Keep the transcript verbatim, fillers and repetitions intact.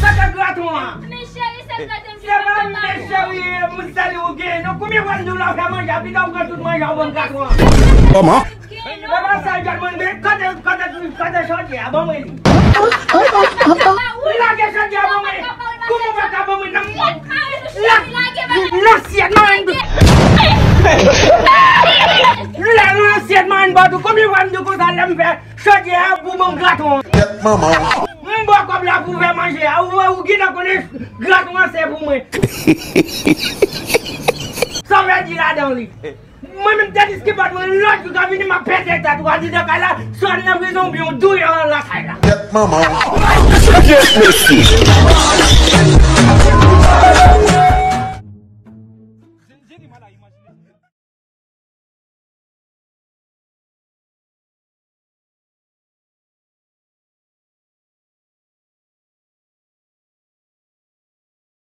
Sa ka graton an. Men cheri, se plante m. Se pa men cheri, m sèl ou gen. Non, konbyen fwa m di w la fè manje, a pita w pran tout manje a w ban m graton an. Kòman? Epa sa, John, mwen, men kote, kote, kote chòdyè a, ban mwen li. Ou lage chòdyè a, ban mwen. Kouman w pa ka ban mwen nan, nan, nan asyèt mwen? Nan asyèt mwen, ba tou, konbyen fwa m di w konsa lè m fè chòdyè a pou ban m graton an? Tèt manman w. M ba w kòb la pou w fè manje a, ou, ou gentan konnen graton an se pou mwen. Sa w vle di ladan li? Mwen menm, Denis ki bat mwen lòt jou ka vini, m ap pete tèt ou. A di nan kay la, swa nan prizon oubyen w touye an lakay la. Tèt manman w. Yes, mesye.